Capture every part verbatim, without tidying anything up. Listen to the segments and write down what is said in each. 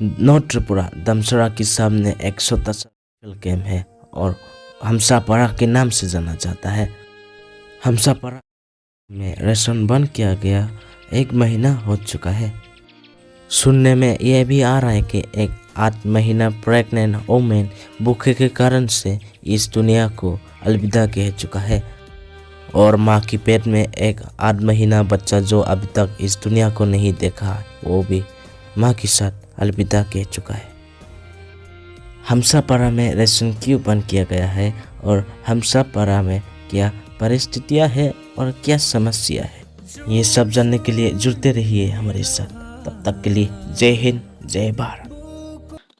नॉर्थ त्रिपुरा, दमसरा के सामने एक छोटा सा ट्राइबल कैंप है और हमसापारा के नाम से जाना जाता है। हमसापारा में राशन बंद किया गया एक महीना हो चुका है। सुनने में यह भी आ रहा है कि एक आठ महीना प्रेग्नेंट वुमेन भूखे के कारण से इस दुनिया को अलविदा कह चुका है। और माँ की पेट में एक आठ महीना बच्चा जो अभी तक इस दुनिया को नहीं देखा, वो भी माँ के साथ अलविदा कह चुका है। हमसापारा में राशन क्यों बंद किया गया है और हमसापारा में क्या परिस्थितियां है और क्या समस्या है, ये सब जानने के लिए जुड़ते रहिए हमारे साथ। तब तक के लिए जय हिंद, जय Bharat.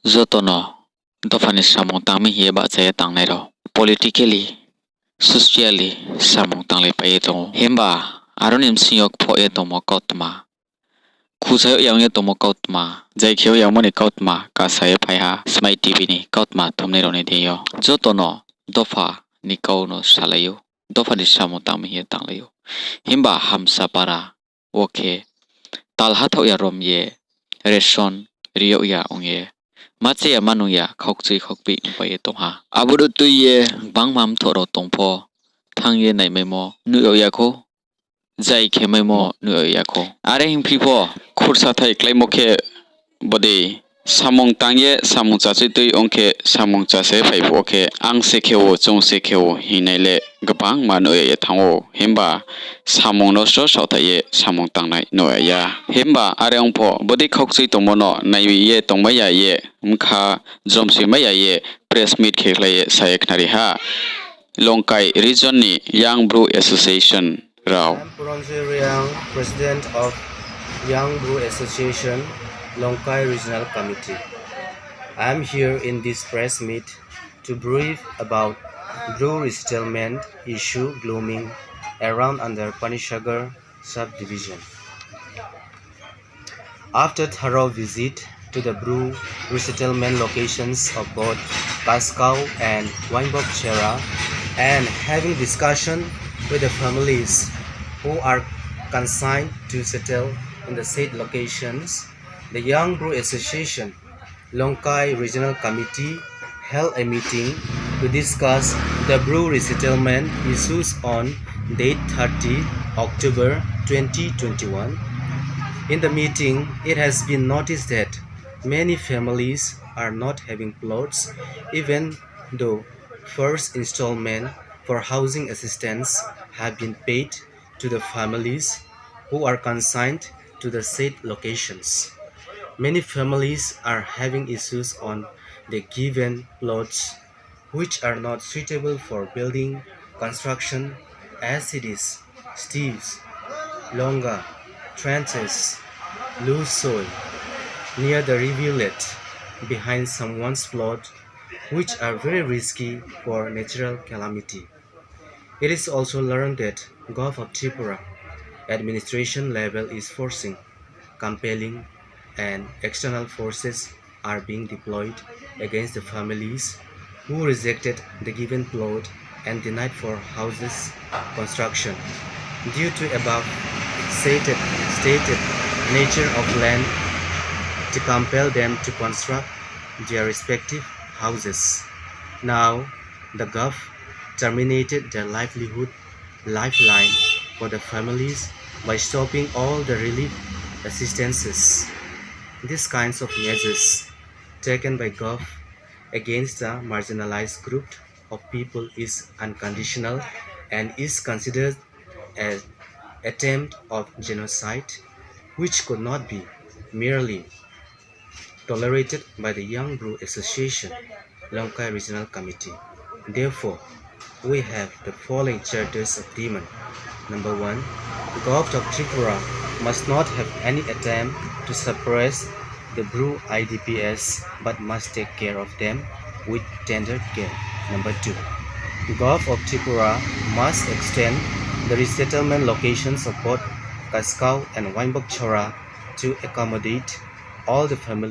Joto no dopha ni samung tang mi hing ye bahcha ye tangnai rao politically, socially samung tanglaipai ye tong ou. Himba aro ni bsing yo kphoh ye tongmo kautma, khusa yo yang ye tongmo kautma, jai khe yo yangmo ni kautma kasa ye phai ha Smai TV ni kautma thumnai rao ni deing yo. Joto no dopha ni kau no salai ou, dopha ni samung tang mi hing ye tanglai ou. Himba Hamsapara wo khe tal hathaoh ya rom ye, ration ri yag ya ong ye, ma che ya ma nung ya khaukchui khaukpih ongpai ye tong ha. Abo no tui ye gbangma mthoh rao tong pho, thanng ye naimaimo nuh yag ya khou, jai khe maimo nuh yag ya khou. Are hingphi pho, khursa thai kláimo khe bodei samung tang ye samung chachoi tui ong khe, samung chasa ye phai phuh wo khe, ang se khe ou, chung se khe ou hingnai le gbangma nuh yag ye thanng ou. Himba samung no sro saohthaih ye samung tangnai nuh yag ya. Himba are ong pho, bodei khaukchui tongmo no nai ye tongmai ya ye, bkha jomsoimai ya ye, press meet khe khlai ye sa ye khnari ha Longkai region ni Young Bru Association rao. I'm Puranjoy Reang, President of Young Bru Association, Longkai Regional Committee. I'm here in this press meet to brief about Bru resettlement issue glooming around under Panisagar subdivision. After thorough visit to the Bru resettlement locations of both Kaskau and Waingbok Chera, and having discussion with the families who are consigned to settle in the said locations, the Young Bru Association Longkai Regional Committee held a meeting to discuss the Bru resettlement issues on date thirty October twenty twenty-one. In the meeting, it has been noticed that many families are not having plots, even though first installment for housing assistance have been paid to the families who are consigned to the said locations. Many families are having issues on the given plots, which are not suitable for building construction, as it is steeps, longa, trenches, loose soil near the rivulet behind someone's plot, which are very risky for natural calamity. It is also learned that Govt of Tripura administration level is forcing, compelling, and external forces are being deployed against the families who rejected the given plot and denied for houses construction. Due to above stated, stated nature of land to compel them to construct their respective houses. Now, the Govt terminated their livelihood lifeline for the families by stopping all the relief assistances. These kinds of measures taken by Govt against the marginalized group of people is unconditional and is considered an attempt of genocide, which could not be merely tolerated by the Young Bru Association, Longkai Regional Committee. Therefore, we have the following charters of demand. Number one, Govt of Tripura must not have any attempt to suppress the Bru I D Ps, but must take care of them with tender care. Number two, Govt of Tripura must extend the resettlement locations of both Kaskau and Waingbok Chera to accommodate all the families